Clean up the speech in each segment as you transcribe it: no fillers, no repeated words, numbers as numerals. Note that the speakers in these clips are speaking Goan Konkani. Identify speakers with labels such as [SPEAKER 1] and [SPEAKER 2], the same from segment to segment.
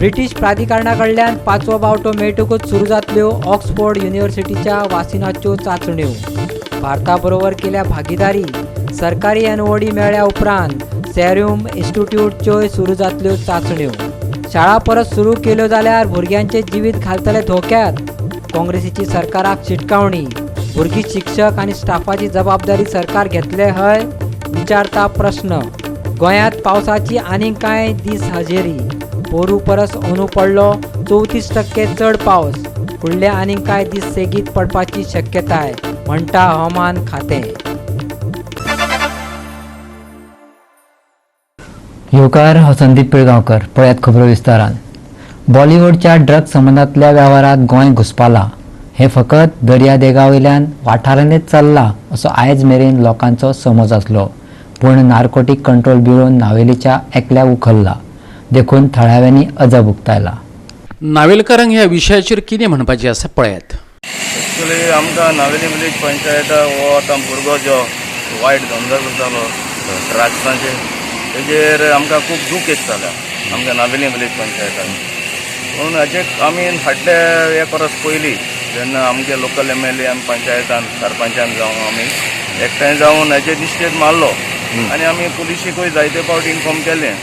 [SPEAKER 1] ब्रिटीश प्राधिकरणा कडल्यान पांचवो बावटो मेळटकूच सुरू जातल्यो ऑक्सफोर्ड युनिव्हर्सिटीच्या वासिनाच्यो चांचण्यो. भारता बरोबर केल्या भागीदारी. सरकारी एनओडी मेळ्ळ्या उपरांत सेरूम इन्स्टिट्यूटच्योय सुरू जातल्यो चांचण्यो. शाळा परत सुरू केल्यो जाल्यार भुरग्यांचे जिवीत घालतले धोक्यात. काँग्रेसीची सरकाराक शिटकावणी. भुरगीं, शिक्षक आनी स्टाफाची जबाबदारी सरकार घेतले हय, विचारता प्रस्न. गोंयांत पावसाची आनीक कांय दीस हजेरी. पोरू परस अंदू पडलो 34% चड पावस. फुडले आनीक कांय दीस सेगीत पडपाची शक्यताय, म्हणटा हवामान खातें.
[SPEAKER 2] येवकार, हांव संदीप पिळगांवकर. पळयात खबरो विस्तारान. बॉलिवूडच्या ड्रग्ज संबंदांतल्या वेव्हारांत गोंय घुस्पालां. हें फकत दर्यादेगा वयल्यान वाठारांनीच चल्लां असो आयज मेरेन लोकांचो समज आसलो, पूण नार्कोटीक कंट्रोल ब्युरोन नावेलीच्या एकल्याक उखल्ला देखून थळाव्यांनी अजाप उक्तायला.
[SPEAKER 3] नावेलकारांक ह्या विशयाचेर कितें म्हणपाचें आसा, पळयात.
[SPEAKER 4] एक्चुली आमकां नावेली विलेज पंचायत हो आतां भुरगो जो वायट धंदो करतालो ड्रग्सांचे, तेजेर आमकां खूब दूख एक जाल्या आमकां नावेली विलेज पंचायतान. पूण हाजे आमी फाटले एक वर्स पयलीं जेन्ना आमगे लोकल एमएलए आनी पंचायतान सरपंचान जावन आमी एकठांय जावन हाजेर निश्चेद मारलो आनी आमी पुलिशीकूय जायते फावटी इन्फॉर्म केलें.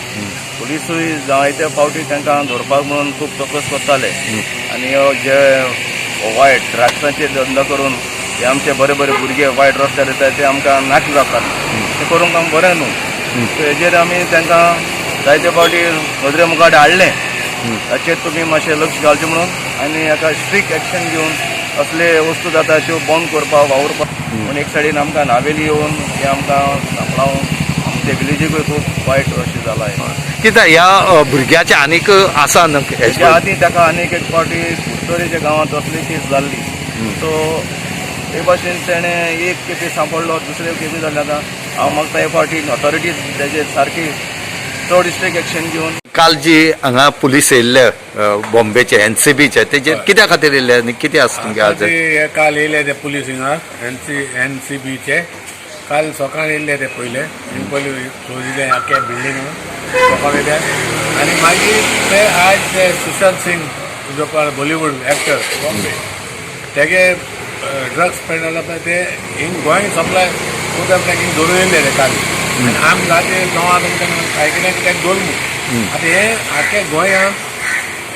[SPEAKER 4] पुलिसूय जायते फावटी तांकां धरपाक म्हणून खूब चौकस करताले आनी ह्यो जे वायट ड्रग्सांचेर धंदो करून हे आमचे बरे बरे भुरगे वायट रस्त्यार येतात, ते आमकां नाक जातात, ते करूंक आमकां बरें न्हू. सो हेजेर आमी तांकां जायते फावटी नदरे मुखार हाडलें, ताचेर तुमी मातशें लक्ष घालचें म्हणून आनी हाका स्ट्रिक्ट एक्शन घेवन असले वस्तू जाता त्यो बंद करपाक वावुरपाक. पूण एक सायडीन आमकां नावेली येवन हे आमकां सांपळावन आमचे विलेजीकूय खूब वायट अशें जालां हें.
[SPEAKER 5] कित्याक ह्या भुरग्याचे आनीक आसा न्हय?
[SPEAKER 4] तेच्या आदीं ताका आनीक एक फावटी कुडतरेच्या गांवांत असली केस जाल्ली. सो ते भाशेन तेणें एक खेपे सांपडलो, दुसरे खेपे जालें. आतां हांव मागता हे फावटी ऑथॉरिटीज तेजेर सारकी चड स्ट्रिक्ट एक्शन घेवन.
[SPEAKER 5] काल जी हांगा पुलीस येयल्ले बॉम्बेचे, एनसीबीचे, तेजेर कित्या खातीर येयल्ले आनी कितें आसा तुमगे
[SPEAKER 6] आता
[SPEAKER 5] आज?
[SPEAKER 6] ते हे काल येयले ते पुलीस हिंगा एनसीबीचे. काल सकाळ येयल्ले ते पयले, हिंग पयले सोदिले आख्या बिल्डींग लोकां येयले आनी मागीर ते आज ते सुशांत सिंग जो बॉलिवूड एक्टर बॉम्बे, तेगे ड्रग्स पेडला पळय, ते हिंग गोंय सप्लाय उदक तांकां हिंग धरून येयल्ले ते काल. आनी आम राती 9 तुमकां आयकलें की ताका धरलो. आतां हे आख्या गोंयांत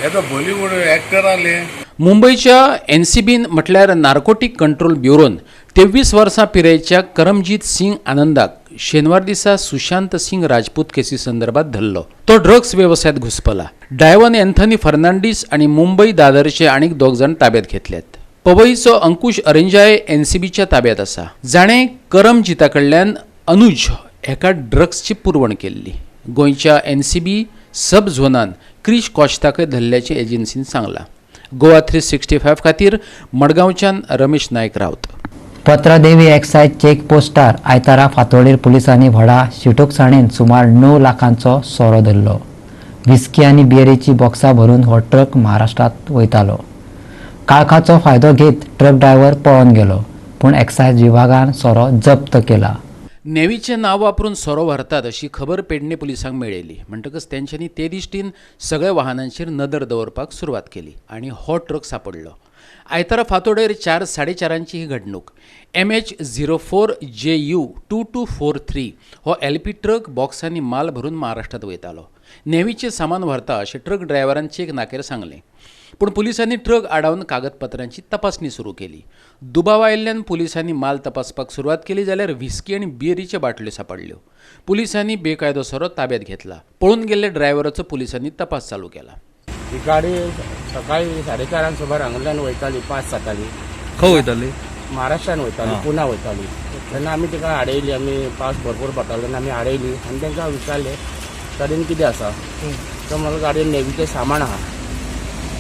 [SPEAKER 6] हे तो बॉलिवूड एक्टर आले.
[SPEAKER 3] मुंबयच्या एनसीबीन म्हटल्यार नार्कोटीक कंट्रोल ब्युरोन 23 वर्सां पिरायेच्या करमजीत सिंग आनंदाक शेनवार दिसा सुशांत सिंग राजपूत केसी संदर्भात धरलो. तो ड्रग्स वेवसायात घुसपला. डायवन अँथनी फर्नांडीस आनी मुंबय दादरचे आनीक दोग जाण ताब्यात घेतल्यात. पवईचो अंकुश अरेंजाय एनसीबीच्या ताब्यात आसा, जाणें करमजिता कडल्यान अनुज हेका ड्रग्सची पुरवण केल्ली. गोंयच्या एनसीबी सब झोनान क्रिश कॉश्ताकय धरल्याचें एजन्सीन सांगलां. गोवा 365 खातीर मडगांवच्यान रमेश नायक रावत.
[SPEAKER 2] पत्रादेवी एक्सायज चेक पोस्टार आयतारा फांतोडेर पुलिसांनी व्हडा शिटूकसाणेन सुमार 9 लाखांचो सोरो धरलो. विस्की आनी बियरीची बॉक्सां भरून हो ट्रक महाराष्ट्रांत वयतालो. काळखाचो फायदो घेत ट्रक ड्रायव्हर पळोन गेलो, पूण एक्सायज विभागान सोरो जप्त केला.
[SPEAKER 3] नेव्हीचें नांव वापरून सोरो व्हरतात अशी खबर पेडणे पुलिसांक मेळिल्ली. म्हणटकच तेंच्यांनी ते दिश्टीन सगळ्या वाहनांचेर नदर दवरपाक सुरवात केली आनी हो ट्रक सांपडलो. आयतारा फांतोडेर 4, 4:30 ही घडणूक. MH 04 JU 2243 हो एलपी ट्रक बॉक्सांनी माल भरून महाराष्ट्रात वयतालो. नेव्हीचें सामान व्हरता अशें ट्रक ड्रायव्हरान चेक नाक्यार सांगलें, पूण पुलिसांनी ट्रक आडावन कागदपत्रांची तपासणी सुरू केली. दुबाव आयिल्ल्यान पुलिसांनी माल तपासपाक सुरवात केली जाल्यार व्हिस्की आनी बियरीच्यो बाटल्यो सांपडल्यो. पुलिसांनी बेकायदो सोरो ताब्यात घेतला. पळून गेल्ल्या ड्रायव्हराचो पुलिसांनी तपास चालू केला.
[SPEAKER 7] ही गाडी सकाळी 4:30 सुमार हांगाल्यान वयताली, 5 जाताली.
[SPEAKER 5] खंय वयताली?
[SPEAKER 7] महाराष्ट्रान वयताली, पुना वयताली. तेन्ना आमी तिका आडयली. आमी पावस भरपूर पडटालो तेन्ना आमी आडयली आनी तांकां विचारलें, गाडयेन कितें आसा? तो म्हणलो, गाडयेन नेवीचें सामान आहा.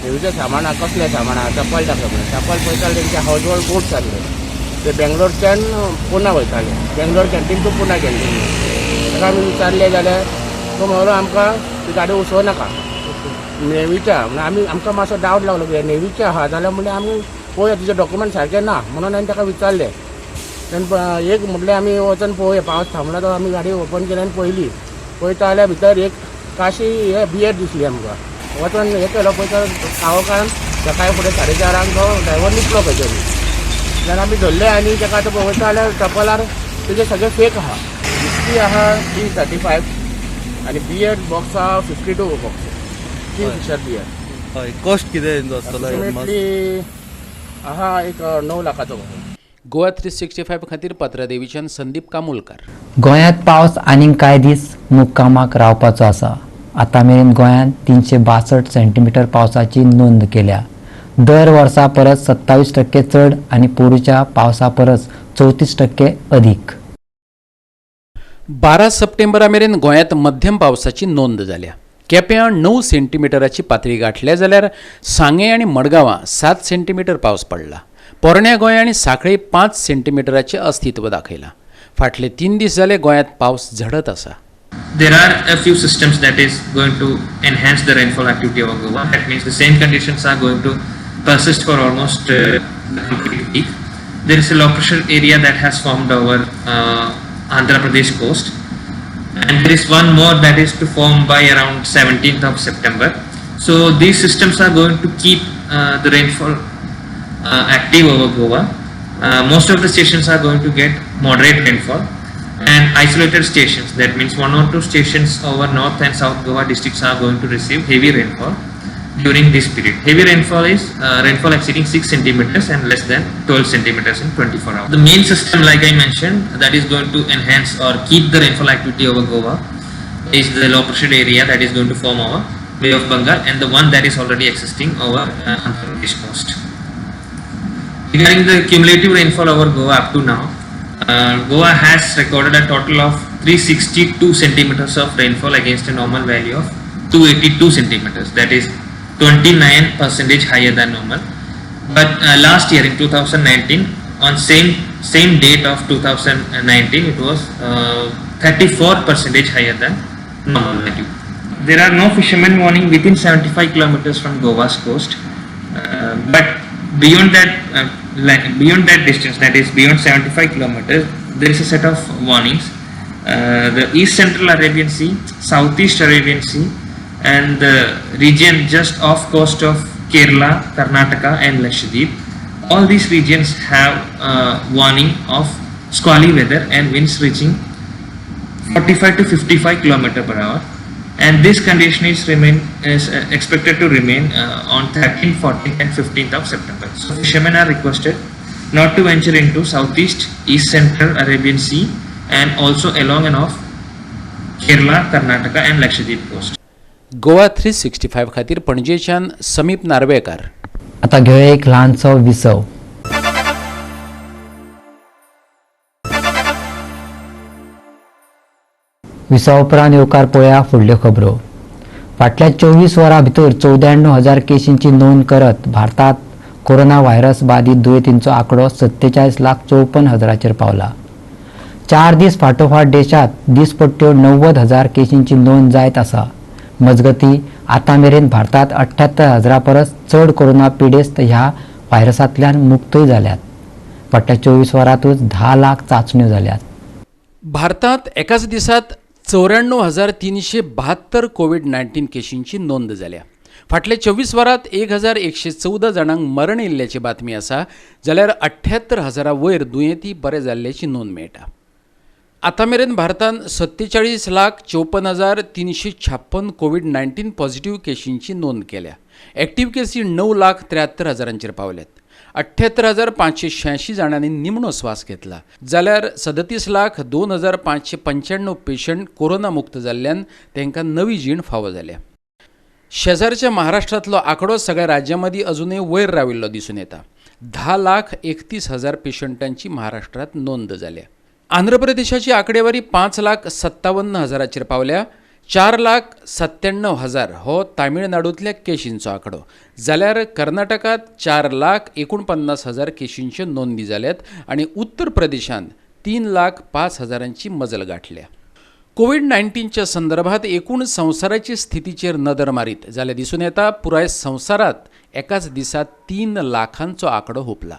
[SPEAKER 7] नेवीचें सामान आहा, कसलें सामान आहा? चप्पल दाखय म्हणलें. चप्पल पळयताले, तेंचे हावज बोट्स आसले. ते बेंगलोरच्यान पुना वयताले, बेंगलोर कॅन्टीन टू पुना कॅन्टीन. ताका आमी विचारलें जाल्यार तो म्हणलो, आमकां ती गाडी उसोवं नाका, नेवीच्या. म्हणून आमी आमकां मातसो डावट लागलो की नेवीचे आहा जाल्यार म्हणलें आमी पळोवया, तुजे डॉक्युमेंट सारके ना म्हणून हांवें ताका विचारलें. तेन्ना एक म्हटलें, आमी वचून पळोवया. पावस थांबला तो आमी गाडी ओपन केली आनी पळयली. पळयता जाल्यार भितर एक काशी हे बियर दिसली आमकां. वचोन हें केलो पळय तर काळोखान सकाळी फुडें 4:30 तो ड्रायव्हर निकलो खंय तरी. तेन्ना आमी धरले आनी ताका आतां पळयता जाल्यार टपलार तेजे सगळे फेक आहा. विस्की आहा 335 आनी बियर बॉक्स आहा 52 बॉक्स किंगफिशर बियर.
[SPEAKER 8] हय, कॉस्ट कितें हेंचो आसतलो?
[SPEAKER 7] अप्रोक्सिमेटली आहा एक 9 लाखाचो कसो.
[SPEAKER 3] गोवा 365 खातीर पत्रादेवीच्यान संदीप कामुलकार.
[SPEAKER 2] गोंयांत पावस आनीक कांय दीस मुक्कामाक रावपाचो आसा. आतां मेरेन गोंयांत 362 सेंटीमिटर पावसाची नोंद केल्या. दर वर्सा परस 27% चड आनी पोरूच्या पावसा परस 34% अदीक.
[SPEAKER 3] 12 सप्टेंबरा मेरेन गोंयांत मध्यम पावसाची नोंद जाल्या. केप्यां 9 सेंटीमिटराची पातळी गांठल्या जाल्यार सांगें आनी मडगांवां 7 सेंटीमिटर पावस पडला. पोरण्या गोंय आनी सांखळी 5 सेंटीमिटराचें अस्तित्व दाखयलां. फाटले 3 दीस जाले गोंयांत पावस झडत आसा.
[SPEAKER 9] There are a few systems that is going to enhance the rainfall activity over Goa. That means the same conditions are going to persist for almost the complete week. There is a low pressure area that has formed over Andhra Pradesh coast, and there is one more that is to form by around 17th of September. So these systems are going to keep the rainfall active over Goa. Most of the stations are going to get moderate rainfall, and isolated stations, that means 1 or 2 stations over North and South Goa districts are going to receive heavy rainfall during this period. Heavy rainfall is rainfall exceeding 6 centimeters and less than 12 centimeters in 24 hours. The main system, like I mentioned, that is going to enhance or keep the rainfall activity over Goa is the low pressure area that is going to form over Bay of Bengal and the one that is already existing over Andhra Pradesh coast. Regarding the cumulative rainfall over Goa up to now, Goa has recorded a total of 362 centimeters of rainfall against a normal value of 282 centimeters. That is 29% higher than normal. But last year in 2019, on same date of 2019, it was 34% higher than normal value. There are no fishermen warning within 75 kilometers from Goa's coast, but beyond that beyond that distance, that is beyond 75 kilometers, there is a set of warnings. The East Central Arabian Sea, Southeast Arabian Sea, and the region just off coast of Kerala, Karnataka and Lakshadweep. All these regions have warning of squally weather and winds reaching 45 to 55 km per hour, and this condition is expected to remain on 13th, 14th and 15th of September. So fishermen are requested not to venture into Southeast, East Central Arabian Sea and also along and off Kerala, Karnataka and Lakshadweep coast.
[SPEAKER 3] Goa 365 खातीर पणजेच्यान समीप नार्वेकार.
[SPEAKER 2] आतां घेवया एक ल्हानसो विसव. विसवा उपरांत येवकार पळोवया फुडल्यो खबरो. फाटल्या 24 वरां भितर 94,000 केशींची नोंद करत भारतांत कोरोना व्हायरस बादीत दुयेंतींचो आंकडो 47,54,000 पावला. 4 दीस फाटोफाट देशांत दिसपट्ट्यो 90,000 केशींची नोंद जायत आसा. मजगती आतां मेरेन भारतांत 78,000 परस चड कोरोना पिडेस्त ह्या व्हायरसांतल्यान मुक्तय जाल्यात. फाटल्या 24 वरांतूच 10 लाख चांचण्यो जाल्यात.
[SPEAKER 3] भारतांत एकाच दिसात 94,372 कोविड-19 केशींची नोंद जाल्या. फाटल्या 24 वरांत 1,114 जाणांक मरण येयल्ल्याची बातमी आसा, जाल्यार 78,000 वयर दुयेंती बरे जाल्ल्याची नोंद मेळटा. आतां मेरेन भारतान 47,54,356 कोविड-19 पॉझिटिव्ह केशींची नोंद केल्या. एक्टिव्ह केसी 9,73,000 पावल्यात. 78,586 जाणांनी निमणो स्वास घेतला, जाल्यार 37,02,595 पेशंट कोरोना मुक्त जाल्ल्यान तांकां नवी जीण फावो जाल्या. शेजारच्या महाराष्ट्रांतलो आंकडो सगळ्या राज्यां मदीं अजुनूय वयर राविल्लो दिसून येता. 10,31,000 पेशंटांची महाराष्ट्रांत नोंद जाल्या. आंध्र प्रदेशाची आंकडेवारी 5,57,000 पावल्या. 4,97,000 हो तामिळनाडूंतल्या केशींचो आंकडो, जाल्यार कर्नाटकांत 4,49,000 केशींच्यो नोंदी जाल्यात आनी उत्तर प्रदेशांत 3,05,000 मजल गांठल्या. कोविड-19च्या संदर्भात एकूण संवसाराची स्थितीचेर नदर मारीत जाल्यार दिसून येता पुराय संवसारांत एकाच दिसा 3 लाखांचो आंकडो हुपला.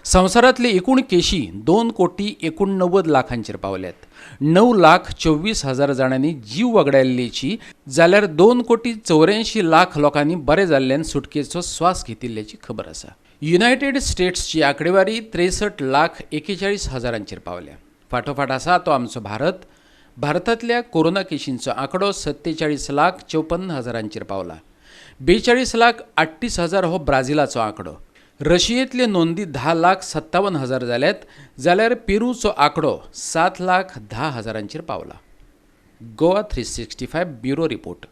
[SPEAKER 3] संवसारांतले एकूण केशी 2 कोटी 89 लाखांचेर पावल्यात. 9 लाख 24 हजार जाणांनी जीव वगडायल्ल्याची जाल्यार 2 कोटी 84 लाख लोकांनी बरे जाल्ल्यान सुटकेचो स्वास घेतिल्ल्याची खबर आसा. युनायटेड स्टेट्सची आंकडेवारी 63 लाख 41 हजारांचेर पावल्या. फाटोफाट आसा तो आमचो भारत. भारतांतल्या कोरोना केशींचो आंकडो 47 लाख 54 हजारांचेर पावला. 42 लाख 38 हजार हो ब्राझिलाचो आंकडो. रशियेंतल्यो नोंदी 10 लाख 57 हजार जाल्यात, जाल्यार पेरूचो आंकडो 7 लाख 10 हजारांचेर पावला. Goa 365, bureau report.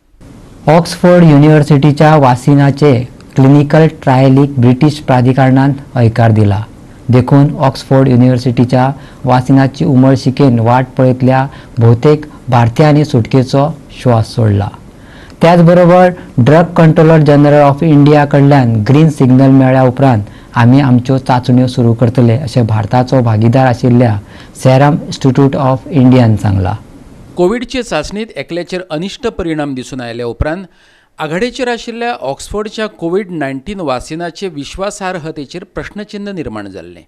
[SPEAKER 2] ऑक्सफोर्ड युनिव्हर्सिटीच्या वासिनाचे क्लिनिकल ट्रायलीक ब्रिटीश प्राधिकरणान हयकार दिला. देखून ऑक्सफोर्ड युनिव्हर्सिटीच्या वासिनाची उमळशिकेन वाट पळयतल्या भोवतेक भारतीयांनी सुटकेचो श्वास सोडला. त्याचबरोबर Drug Controller General of India कडल्यान ग्रीन सिग्नल मेळ्ळ्या उपरांत आमी आमच्यो चांचण्यो सुरू करतले, अशें भारताचो भागीदार आशिल्ल्या सेरम इन्स्टिट्यूट ऑफ इंडियान सांगलां.
[SPEAKER 3] कोविडचे चांचणेंत एकल्याचेर अनिश्ट परिणाम दिसून आयल्या उपरांत आघाडेचेर आशिल्ल्या ऑक्सफर्डच्या कोवीड 19 वासिनाचे विश्वासार्हतेचेर प्रश्नचिन्न निर्माण जाल्लें.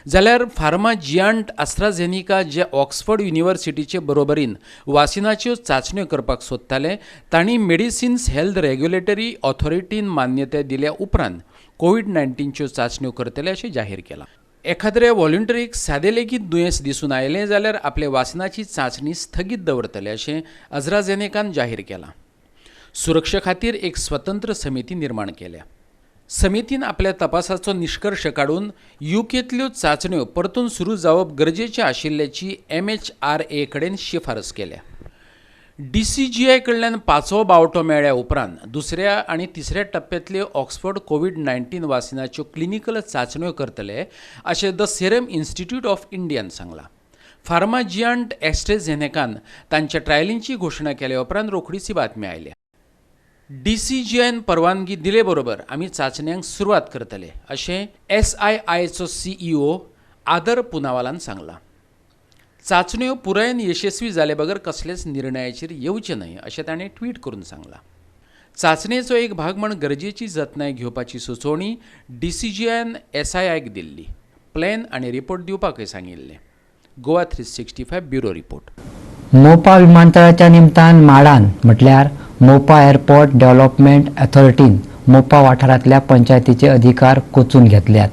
[SPEAKER 3] जाल्यार फार्मा जियांट आस्ट्राझेनिका जे ऑक्सफर्ड युनिव्हर्सिटीचे बरोबरीन वासिनाच्यो चांचण्यो करपाक सोदताले, तांणी मेडिसिन्स हेल्थ रेग्युलेटरी ऑथॉरिटीन मान्यताय दिल्या उपरांत कोवीड 19च्यो चांचण्यो करतले अशें जाहीर केलां. एखाद्र्या व्हॉलंटरीक सादें लेगीत दुयेंस दिसून आयलें जाल्यार आपले वासिनाची चांचणी स्थगीत दवरतले, अशें आस्ट्राझेनेकान जाहीर केलां. सुरक्षे खातीर एक स्वतंत्र समिती निर्माण केल्या. समितीन आपल्या तपासाचो निश्कर्श काडून युकेंतल्यो चांचण्यो परतून सुरू जावप गरजेचें आशिल्ल्याची एमएचआरए कडेन शिफारस केल्या. डीसीजीआय कडल्यान पांचवो बावटो मेळ्ळ्या उपरांत दुसऱ्या आनी तिसऱ्या टप्प्यांतल्यो ऑक्सफर्ड कोवीड 19 वासिनाच्यो क्लिनिकल चांचण्यो करतले, अशें the serum institute of Indian सांगलां. फार्मा जियांट एस्ट्रेझेनेकान तांच्या ट्रायलींची घोशणा केल्या उपरांत रोखडीच ही बातमी आयल्या. डीसीजीआयन परवानगी दिले बरोबर आमी चांचण्यांक सुरवात करतले, अशें एसआयआयचो सीईओ आदर पुनावालान सांगलां. चांचण्यो पुरायेन यशस्वी जाले बगर कसलेच निर्णयाचेर येवचें न्हय, अशें ताणें ट्वीट करून सांगलां. चांचणेचो एक भाग म्हण गरजेची जतनाय घेवपाची सुचोवणी डीसीजीआयन एसआयआयक दिल्ली. प्लॅन आनी रिपोर्ट दिवपाकय सांगिल्लें. Goa 365, bureau report.
[SPEAKER 2] मोपा विमानतळाच्या निमतान माडान, म्हटल्यार मोपा एअरपोर्ट डेव्हलपमेंट अथॉरिटीन मोपा वाठारांतल्या पंचायतीचे अधिकार कोचून घेतल्यात,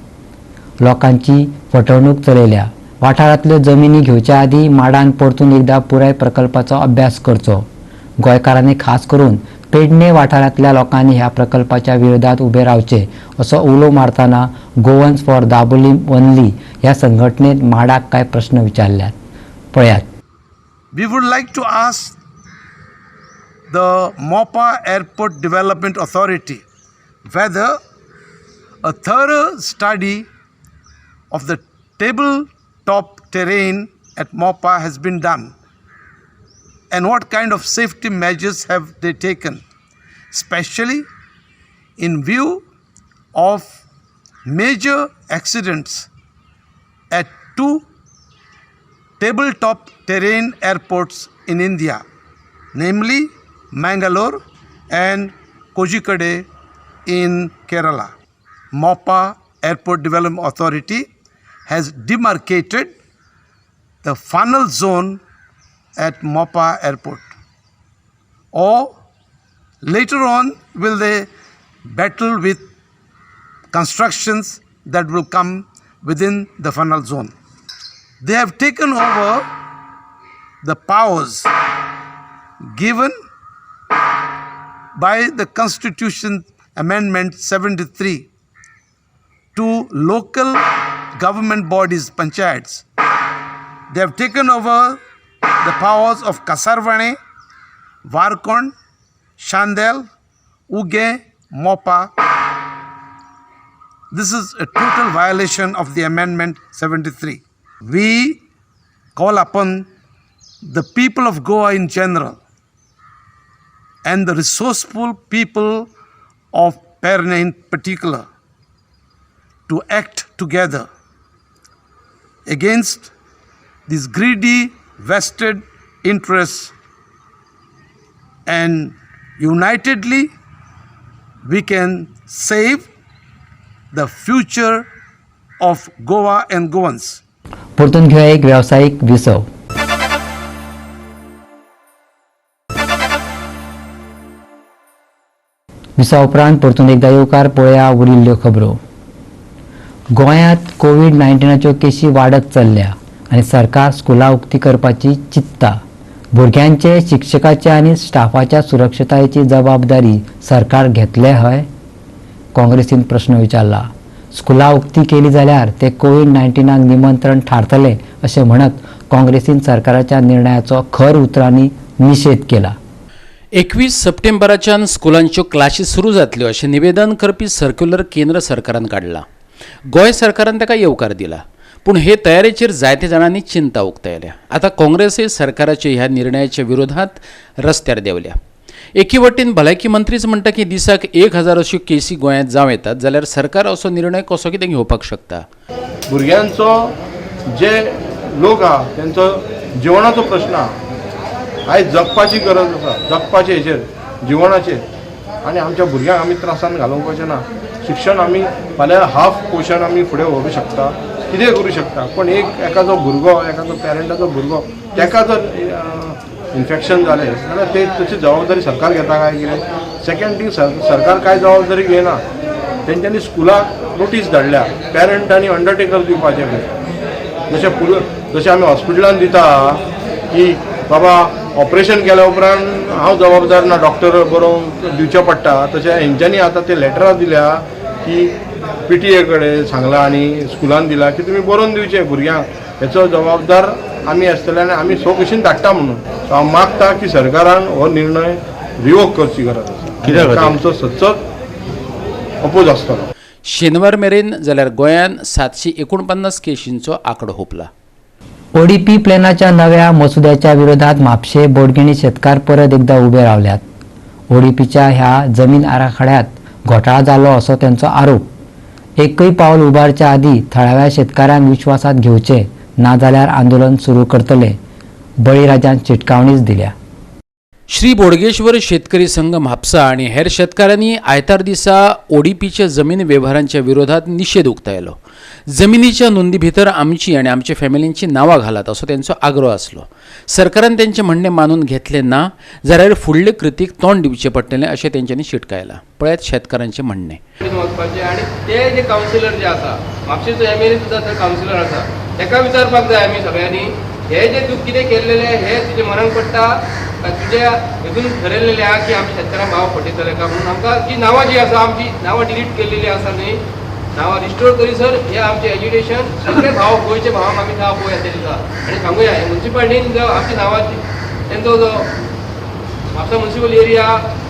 [SPEAKER 2] लोकांची फटवणूक चलयल्या. वाठारांतल्यो जमिनी घेवच्या आदीं माडान परतून एकदा पुराय प्रकल्पाचो अभ्यास करचो. गोंयकारांनी, खास करून पेडणे वाठारांतल्या लोकांनी ह्या प्रकल्पाच्या विरोधात उबे रावचे, असो उलो मारतना गोवन्स फॉर दाबोलीम ओनली ह्या संघटनेन माडाक कांय प्रश्न विचारल्यात. पळयात.
[SPEAKER 10] We would like to ask the Mopa Airport Development Authority whether a thorough study of the tabletop terrain at Mopa has been done and what kind of safety measures have they taken, especially in view of major accidents at two tabletop terrain airports in India, namely Mangalore and Kozhikode in Kerala. Mopa Airport Development Authority has demarcated the funnel zone at Mopa Airport. Or later on, will they battle with constructions that will come within the funnel zone? They have taken over the powers given by the Constitution Amendment 73 to local government bodies, panchayats. They have taken over the powers of Kasarvane, Varkon, Chandel, Uge, Mopa. This is a total violation of the Amendment 73. We call upon the people of Goa in general and the resourceful people of Pernem in particular to act together against these greedy vested interests, and unitedly we can save the future of Goa and Goans.
[SPEAKER 2] परतून घेवया एक वेवसायीक विसव. विसवा उपरांत परतून एकदा येवकार. पळया उरिल्ल्यो खबरो. गोंयांत कोवीड 19च्यो केशी वाडत चल्ल्या आनी सरकार स्कुलां उक्ती करपाची चिंतता. भुरग्यांचे, शिक्षकाचे आनी स्टाफाच्या सुरक्षतायेची जबाबदारी सरकार घेतले हय? काँग्रेसीन प्रश्न विचारला. स्कुलां उक्ती केली जाल्यार ते कोवीड 19क निमंत्रण थारतले अशें म्हणत काँग्रेसीन सरकाराच्या निर्णयाचो खर उतरांनी निशेध केला.
[SPEAKER 3] 21 सप्टेंबराच्यान स्कुलांच्यो क्लासी सुरू जातल्यो अशें निवेदन करपी सर्क्युलर केंद्र सरकारान काडलां. गोंय सरकारान ताका येवकार दिला, पूण हे तयारेचेर जायते जाणांनी चिंता उक्तायल्या. आतां काँग्रेसय सरकाराच्या ह्या निर्णयाच्या विरोधात रस्त्यार देंवल्या. एके वटेन भलायकी मंत्रीच म्हणटा की दिसाक 1000 अश्यो केसी गोंयांत जावं येतात, जाल्यार सरकार असो निर्णय कसो कितें घेवपाक शकता?
[SPEAKER 11] भुरग्यांचो जे लोक आहा तेंचो जिवनाचो प्रश्न आहा. आयज जगपाची गरज आसा, जगपाचे हेचेर जिवनाचेर, आनी आमच्या भुरग्यांक आमी त्रासान घालोवपाचें ना. शिक्षण आमी फाल्यां हाफ पोर्शन आमी फुडें व्हरूं शकता, कितें करूं शकता, पण एक एकाचो भुरगो, एकाचो पेरंटाचो भुरगो ताका जर इन्फेक्शन जालें जाल्यार ते तशी जबाबदारी सरकार घेता काय कितें? सेकंड थींग, सरकार काय जबाबदारी घेयना. तेंच्यांनी स्कुलाक नोटीस धाडल्या पेरंटांनी अंडरटेकर दिवपाचें खंय. जशें आमी हॉस्पिटलान दिता की बाबा ऑपरेशन केल्या उपरांत हांव जबाबदार ना, डॉक्टर बरोवन दिवचें पडटा, तशें हेंच्यांनी आतां ते लेटरां दिल्या की PTA कडेन सांगलां आनी स्कुलान दिलां की तुमी बरोवन दिवचें भुरग्यांक, हेचो जबाबदार आमी आसतले आनी आमी सो कशीन धाडटा म्हणून. सो हांव मागता की सरकारान हो निर्णय रिवोक करची गरज आसा.
[SPEAKER 4] कित्याक?
[SPEAKER 11] आमचो सच्चोच अपोज आसतलो.
[SPEAKER 3] शेनवार मेरेन जाल्यार गोंयांत 749 केशींचो आंकडो हुपला.
[SPEAKER 2] ओडीपी प्लॅनाच्या नव्या मसुद्याच्या विरोधात म्हापशे बोडगिणी शेतकार परत एकदा उबे रावल्यात. ओडीपीच्या ह्या जमीन आराखड्यात घोटाळा जालो असो तेंचो आरोप. एकय पावल उबारच्या आदी थळाव्या शेतकारांक विश्वासात घेवचे, नाजाल्यार आंदोलन सुरू करतले, बळीराजान शिटकावणीच दिल्या.
[SPEAKER 3] श्री बोडगेश्वर शेतकरी संघ म्हापसा आनी हेर शेतकारांनी आयतार दिसा ओडीपीच्या जमीन वेव्हारांच्या विरोधात निशेध उक्तायलो. जमिनीच्या नोंदी भितर आमची आनी आमच्या फॅमिलींची नांवां घालात असो तेंचो आग्रो आसलो. सरकारान तेंचें म्हणणें मानून घेतलें ना जाल्यार फुडले कृतीक तोंड दिवचें पडटलें अशें तेंच्यांनी शिटकायलां. पळयात शेतकारांचें म्हणणें.
[SPEAKER 12] वचपाचें आनी ते जे कावन्सिलर जे आसा, म्हापशेचो एमएलए सुद्दां थंय कावन्सिलर आसा, ताका विचारपाक जाय आमी सगळ्यांनी, हे जे तूं कितें केल्लेलें हे तुजे मनाक पडटा काय तुज्या हेतून ठरयलेलें आहा की आमी शेतकारांक भाव फटयतले काय म्हणून. आमकां जी नांवां जी आसा, आमची नांवां डिलीट केल्लेली आसा न्ही, नांवां रिस्टोर करीसर हे आमचें एज्युकेशन सगळे भाव गोंयचे भावांक आमी नांव पळोवया ते दिसा आनी सांगुया हे मुन्सिपालिटीन जो आमची नांवां तेंचो जो म्हापसा मुन्सिपल एरिया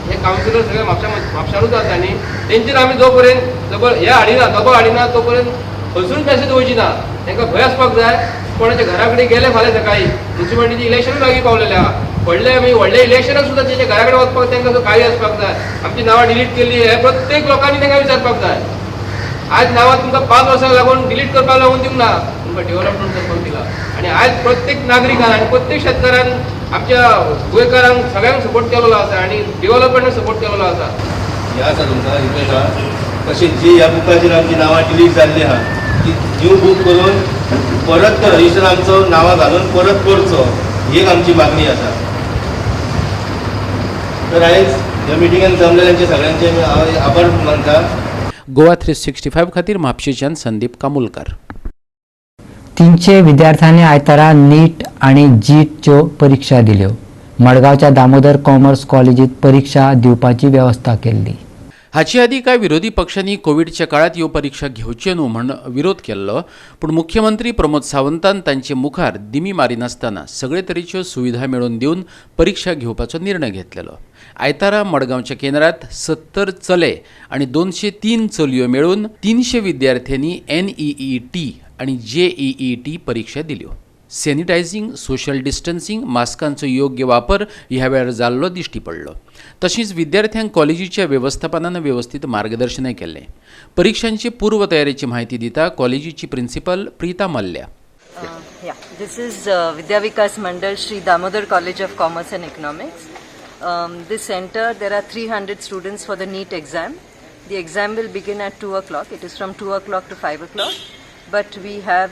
[SPEAKER 12] हे कावन्सिलर सगळे म्हापशानूच आसा न्ही, तेंचेर आमी जो पर्यंत जबर हे हाडिना, दबाव हाडिना तो पर्यंत खंयसून पॅसेज वयची ना. तांकां भंय आसपाक जाय. कोणाच्या घरा कडेन गेले फाल्यां सकाळीं मुन्सिपालिटीचें इलेक्शनूय लागीं पावलेलें आहा, व्हडले आमी व्हडले इलेक्शनाक सुद्दां तेंच्या घरा कडेन वचपाक तांकां काळी आसपाक जाय. आमची नांवां डिलीट केल्ली हे प्रत्येक लोकांनी तांकां विचारपाक जाय. आज नांवां तुमकां 5 वर्सां लागून डिलीट करपाक लागून दिवंक ना, तुमकां डेव्हलपमेंट करपाक दिला. आनी आयज प्रत्येक नागरिकान आनी प्रत्येक शेतकारान आमच्या गोंयकारांक सगळ्यांक सपोर्ट केलेलो आसा आनी डेव्हलपमेंटाक सपोर्ट केलेलो आसा.
[SPEAKER 8] हे आसा तुमकां रिक्वेस्ट आहा, तशेंच जी ह्या बुकाचेर आमची नांवां डिलीट जाल्ली आहा ती न्यू बूक करून परत तो रजिस्टर आमचो नांवां घालून परत करचो, ही एक आमची मागणी आसा. तर आयज ह्या मिटिंगेन जमलेल्यांचे सगळ्यांचे हांव आभार मानता.
[SPEAKER 3] गोवा 365 खातीर म्हापशेच्यान संदीप कामुलकार.
[SPEAKER 2] 300 विद्यार्थ्यांनी आयतारा नीट आनी जीटच्यो परीक्षा दिल्यो. मडगांवच्या दामोदर कॉमर्स कॉलेजीत परीक्षा दिवपाची वेवस्था केल्ली.
[SPEAKER 3] हाचे आदीं कांय विरोधी पक्षांनी कोविडच्या काळांत ह्यो परीक्षा घेवच्यो न्हू म्हण विरोध केल्लो, पूण मुख्यमंत्री प्रमोद सावंतान तांचे मुखार दिमी मारिनासतना सगळे तरेच्यो सुविधा मेळोवन दिवन परीक्षा घेवपाचो निर्णय घेतलेलो. आयतारा मडगांवच्या केंद्रात 70 चले आनी 203 चलयो मेळून 300 विद्यार्थ्यांनी NEET आनी JEET परीक्षा दिल्यो. सॅनिटायझिंग, सोशल डिस्टन्सिंग, मास्कांचो योग्य वापर ह्या वेळार जाल्लो दिश्टी पडलो. तशींच विद्यार्थ्यांक कॉलेजीच्या वेवस्थापनान वेवस्थीत मार्गदर्शनय केल्लें. परीक्षांची पूर्वतयारेची म्हायती दिता कॉलेजीची principal Preeta Mallya.
[SPEAKER 13] This is Vidya Vikas Mandal, Shri Damodar College of Commerce and Economics. This center, there are 300 students for the NEET exam. The exam will begin at 2 o'clock. It is from 2 o'clock to 5 o'clock. But we have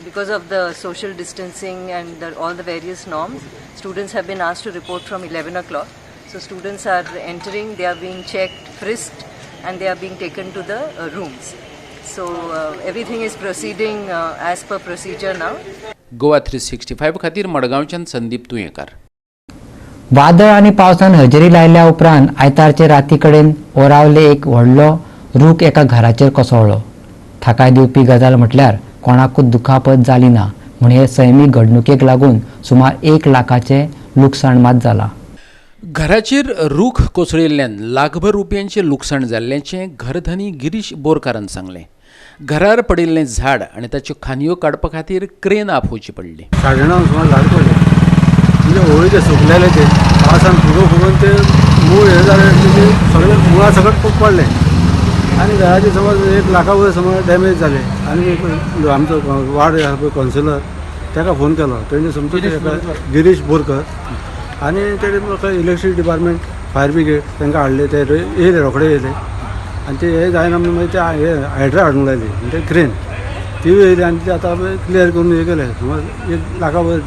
[SPEAKER 13] because of the social distancing and all the various norms, students have been asked to report from 11 o'clock. So students are entering, they are being checked, frisked, and they are being taken to the rooms. So everything is proceeding as per procedure now.
[SPEAKER 3] Goa 365 खातीर मडगांवच्यान संदीप तुयेंकार.
[SPEAKER 2] वादळ आनी पावसान हजेरी लायल्या उपरांत आयतारचे राती कडेन ओरावले एक व्हडलो रूख एका घराचेर कोसळ्ळो. थाकाय दिवपी गजाल म्हटल्यार कोणाकूच दुखापत जाली ना, म्हूण हे सैमीक घडणुकेक लागून सुमार 1 लाखाचें लुकसाण मात जालां.
[SPEAKER 3] घराचेर रूख कोसळिल्ल्यान लाखभर रुपयांचें लुकसाण जाल्ल्याचें घरधनी गिरीश बोरकारान सांगलें. घरार पडिल्लें झाड आनी ताच्यो खांदयो काडपा खातीर क्रेन आपोवची पडली.
[SPEAKER 14] 9:30 सुमार झाड पडलें, म्हणजे होळी ते सुकलेले ते पावसान फुगो फुगून ते मूळ हे जाले, तेजे सगळे मुळां सगळें पडलें आनी घराचे समज 1 लाखा वयर समज डॅमेज जाले. आनी एक आमचो वार्ड आसा पळय कावन्सिलर, ताका फोन केलो, तेणी समजो गिरीश बोरकर, आनी तेणे म्हाका इलेक्ट्रिसिटी डिपार्टमेंट फायर ब्रिगेड तांकां हाडले, ते येयले रोखडे येयले आनी ते हे जायना म्हणून मागीर ते हे हायड्रा हाडूंक लायली, म्हणजे क्रेन ती येयली आनी ते आतां क्लियर करून हे केले. सुमार 1 लाखा वयर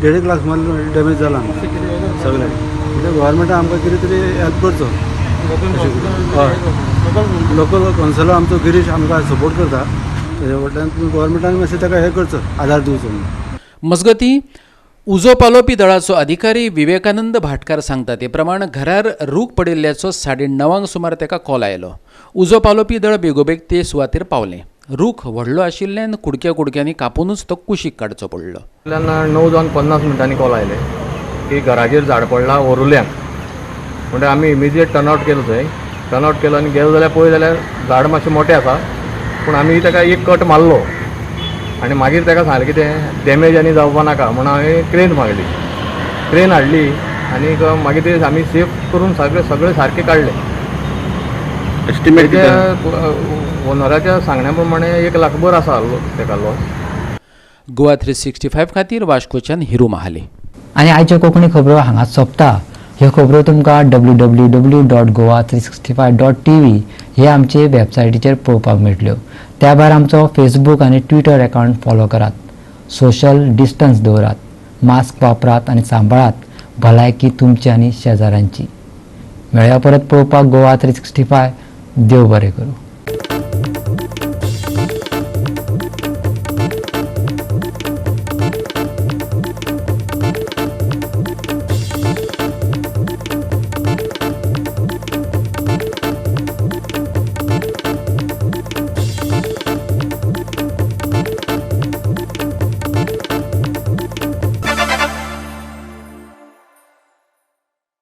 [SPEAKER 14] 1.5 लाख सुमार डॅमेज जाला सगळें. म्हणजे गव्हर्मेंटान आमकां कितें तरी हेल्प करचो. हय, लोकल कावन्सिलर आमचो गिरीश आमकां सपोर्ट करता, तेज्या वटल्यान गव्हर्मेंटान मातशें ताका हें करचो, आदार दिवचो म्हणून.
[SPEAKER 3] मजगतीं उजो पालोवपी दळाचो अधिकारी विवेकानंद भाटकार सांगता ते प्रमाण घरार रूख पडिल्ल्याचो 9:30 सुमार ताका कॉल आयलो. उजो पालोवपी दळ बेगोबेग ते सुवातेर पावलें. रूख व्हडलो आशिल्ल्यान कुडक्या कुडक्यांनी कापुनूच तो कुशीक काडचो पडलो.
[SPEAKER 15] 9:50 कॉल आयले की घराचेर झाड पडलां ओरुल्यांक. म्हणटा आमी इमिजिएट टर्नआवट केलो, थंय टर्नआवट केलो आनी गेलो जाल्यार पळय जाल्यार झाड मातशें मोटें आसा, पूण आमी ताका एक कट मारलो आनी मागीर ताका सांगलें कितें डॅमेज आनी जावपा नाका म्हणून हांवें क्रेन मागली, क्रेन हाडली आनी मागीर ते आमी सेफ करून सगळे सगळे सारके काडले. एस्टिमेट ओनराच्या सांगण्या प्रमाणे 1 लाखभर आसा ताका लॉस.
[SPEAKER 3] गोवा 365 खातीर वास्कोच्यान हिरू महाले.
[SPEAKER 2] आनी आयच्यो कोंकणी खबरो हांगाच सोंपता. ह्यो खबरो तुमकां www.goa365.tv हे आमचे वेबसायटीचेर पळोवपाक मेळटल्यो. त्या भायर आमचो फेसबूक आनी ट्विटर अकावंट फॉलो करात. सोशल डिस्टन्स दवरात, मास्क वापरात आनी सांबाळात भलायकी तुमची आनी शेजाऱ्यांची. मेळया परत पळोवपाक गोवा 365. देव बरें करूं.